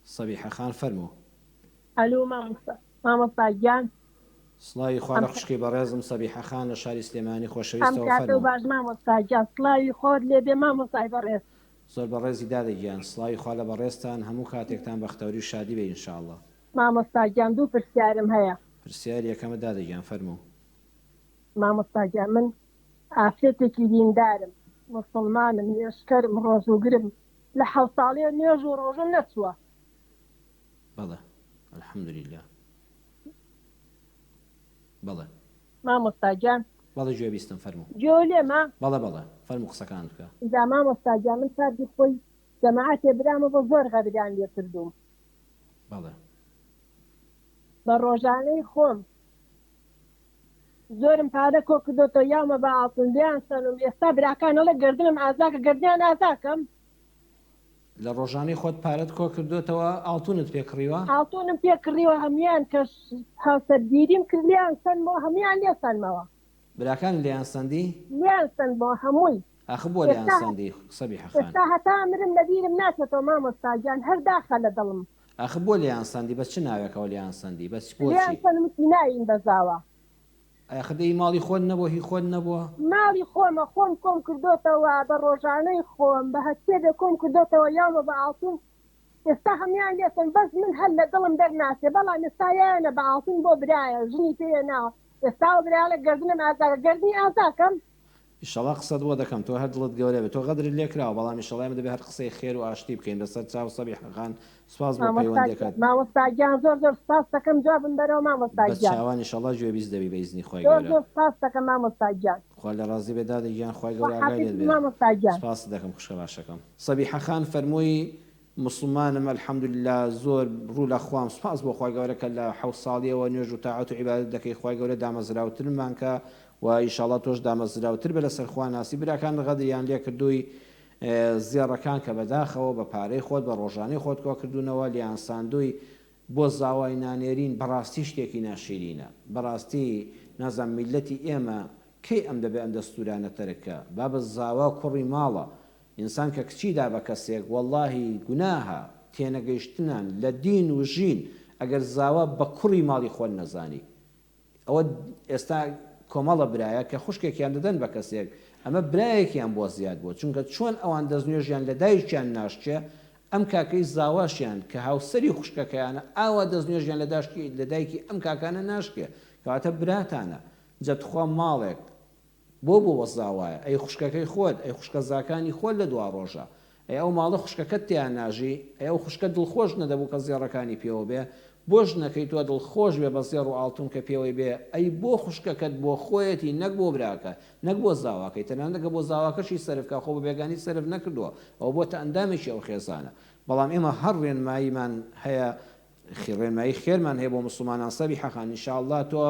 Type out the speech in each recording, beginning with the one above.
سەبیحە خان فەرموو. ئەلو مامۆستا مامۆستا گیان. سڵاوی خوا ئەم لە خوشکی بەڕێزم سەبیحە خان لە شاری سلێمانی ئەم خۆشەویستەوە کاتەو فەرموو. باش مامۆستا گیان سڵاوی خۆت لێبێ مامۆستای بەڕێز. زۆر بەڕێزی دادە گیان سڵاوی خوا لە بەڕێزتان هەموو کاتێکتان بەختەوری و شادی بێ ان شاء اللە. مامۆستا گیان دوو پرسیارم هەیە. پرسیاری یەکەمت دادە گیان فەرموو. مامۆستا گیان من ئافرەتێکی دیندارم موسڵمانم نوێژکەرم ڕۆژووگرم لە حەوت ساڵیەوە نوێژ و ڕۆژووم نەچووە. بەڵێ الحمدللە بەڵێ. مامۆستا گیان. بەڵێ گوێ بیستم فەرموو. گوێو لێمە؟ بەڵێ بەڵێ فەرموو قسەکانت بکە. جا مامۆستا گیان من کاتی خۆی جەماعەتێ برامە بۆ زۆر غەدریان لێ کردووم. بەڵێ. بە ڕۆژانەی خۆم زۆرم پارە کۆ کردۆتەوە یاومە بە ئاڵتون لێیان سەنوم ئێستا براکان ئەڵێ گەردنم ئازاکە گەردنیان ئازاکەم. لە ڕۆژانەی خۆت پارەت کۆ کردۆتەوە ئاڵتونت پێ کڕیوە؟ ئاڵتونم پێ کڕیوە هەمویان کە هاوسەرگیریم کرد لێیان سەنمەوە هەمویان لێ سەنمەوە. براکانت لێیان سەندی؟ لێیان سەندمەوە هەمووی. ئاخ بۆ لێیان ئێستا سەندی سەبیحە خان؟ ئێستا هەتا مرم لە بیرم ناچێتەوە مامۆستا گیان هەر داخە لە دڵم. ئاخ بۆ لێیان سەندی بە چ ناوێکەوە لێیان سەندی بەس لێیان بۆچی؟ سەندم وتی ناین بە زاوا. ئاخ دەی ماڵی خۆت نەبوە هی خۆت نەبوە؟ ماڵی خۆمە خۆم کۆم کردۆتەوە بە ڕۆژانەی خۆم بە هەرچێ بێ کۆم کردۆتەوە یاومە بە ئاڵتون ئێستا هەموان لێسەن بەس من هەر لە دڵم دەرناچێ بەڵام ئێستا یایانە بە ئاڵتون بۆ برایە ژنی پێ هێناوە ئێستا ئەو برایە گەردنم ئازاکە گەردنی ئازاکەم. ئیشەڵا قسەت بۆ دەکەم تۆ هەر دڵت گەورە بێ تۆ غەدرت لێ کراوە بەڵام ئیشەڵا ئێمە دەبێ هەر قسەی خێر و ئاشتی بکەین بەسەر چاو سەبیحە خان سوپاس بۆ مامۆستا پەیوەندیەکەت. مامۆستا گیان زۆر زۆر سوپاست دەکەم جوابم بەرەوە مامۆستا بە گیان. چاوان ئیشەڵا گوێبیست دەبی بە ئیزنی خوای زۆر گەورە. زۆر سوپاست دەکەم مامۆستا گیان. خوا لێ ڕازی بێ دادە گیان خوای خوا گەورە ئاگای حافیزت لێت بی بێ مامۆستا گیان. سوپاست دەکەم خوشکە باشەکەم. سەبیحە خان فەرمووی موسڵمانم الحمدللە زۆر ڕوو لە خوام سوپاس بۆ خوای گەورە کە لە حەوت ساڵیەوە نوێژ و تاعەت و عیبادەت دەکەی خوای گەورە دامەزراوترمان کە و ئیشاڵا تۆش دامەزراوتر بە لەسەر خوا ناسی براکانت غەدریان لێ کردووی زێڕەکان کە بەداخەوە بە پارەی خۆت بە ڕۆژانەی خۆت کۆکردوونەوە لێیان ساندووی بۆ زاوای نانێرین بەڕاستی شتێکی ناشیرینە بەڕاستی نازانم میللەتی ئێمە کەی ئەم دەبێ ئەم دەستورانە تەرک کا بابە زاوا کوڕی ماڵە ئینسان کە کچی دا بە کەسێک وەڵاهی گوناهە تێنەگەیشتنان لە دین و ژین ئەگەر زاوا بە کوڕی ماڵی خۆت نەزانی ئەوە ئێستا کۆمەڵە برایە کە خوشکێکیان دەدەن بە کەسێک ئەمە برایەکیان بۆ زیاد بووە چونکە چۆن ئەوان دەستنوێژیان لە دایکیان ناشکێ ئەم کاکەی زاواشیان کە هاوسەری خوشکەکەیانە ئاوا دەستنوێژیان لە داشکی لە دایکی ئەم کاکانە ناشکێ کەواتە براتانە جا تخوا ماڵێک بۆ بۆ وەزاوایە ئەی خوشکەکەی خۆت ئەی خوشکەزاکانی خۆت لە دواڕۆژا ئەی ئەو ماڵە خوشکەکەت تیا ناژی ئەی ئەو خوشکە دڵخۆش نەدەبوو کە زێڕەکانی پێوە بێ بۆ ژنەکەی تۆ دڵخۆش بێ بە زێڕ و ئاڵتون کە پێوەی بێ ئەی بۆ خوشکەکەت بۆ خۆیەتی نەک بۆ براکە نەک بۆ زاواکەی تەنانەت گە بۆ زاواکەشی سەرف کا خۆ بە بێگانی سەرف نەکردووە ئەوە بۆتە ئەندامێکی ئەو خێزانە بەڵام ئێمە هەر ڕێنماییمان هەیە ڕێنمایی خێرمان هەیە بۆ موسڵمانان سەبیحە خان ان شاء اللە تۆ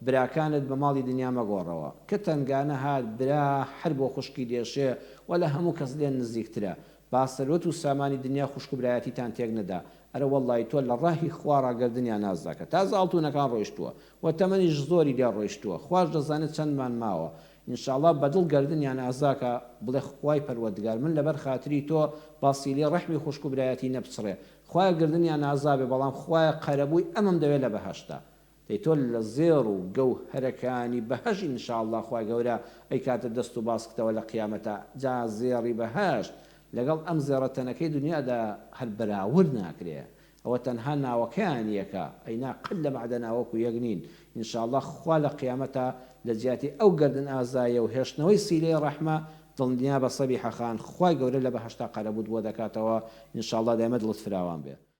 براکانت بە ماڵی دنیا مەگۆڕەوە کە تەنگانە هات برا هەر بۆ خوشکی دێشێ و لە هەموو کەس لێ نزیکترە با سەروەت و سامانی دنیا خوشک و برایەتیتان تێک نەدا ئەرە وەڵڵاهی تۆ لە ڕاهی خوا ڕاگەردنیان نازداکە تازە ئاڵتونەکان ڕۆیشتووە و تەمەنیش زۆری لێ ڕۆیشتووە خواش دەزانێت چەندمان ماوە ان شاء اللە بەدڵ گەردنیان ئازاکە بڵێ خوای پەروەردگار من لەبەر خاتری تۆ با سیلەی ڕەحمی خوشک و برایەتی نەپچڕێ خوایە گردنیان ئازابێ بەڵام خوایە قەرەبووی ئەمەم دەوێ لە بەهەشتا دەی تۆ لە زێڕ و گەوهەرەکانی بەهەشت ان شاء اللە خوای گەورە ئەیکاتە دەست و باسکتەوە لە قیامەتا جا زێڕی بەهەشت لەگەڵ ئەم زێڕە تەنەکەی دنیادا هەر بەراورد ناکرێ ئەوە تەنها ناوەکەیان یەکە ئەینا قەت لە مەعدەنا وەکو یەک نین ان شاء اللە خوا لە قیامەتا لە جیاتی ئەو گەردن ئازایە و هێشتنەوەی سیلەی ڕەحمە دڵنیابە سەبیحە خان خوای گەورە لە بەهەشتا قەرەبووت بۆ دەکاتەوە ان شاء اللە دایمە دڵت فراوان بێ.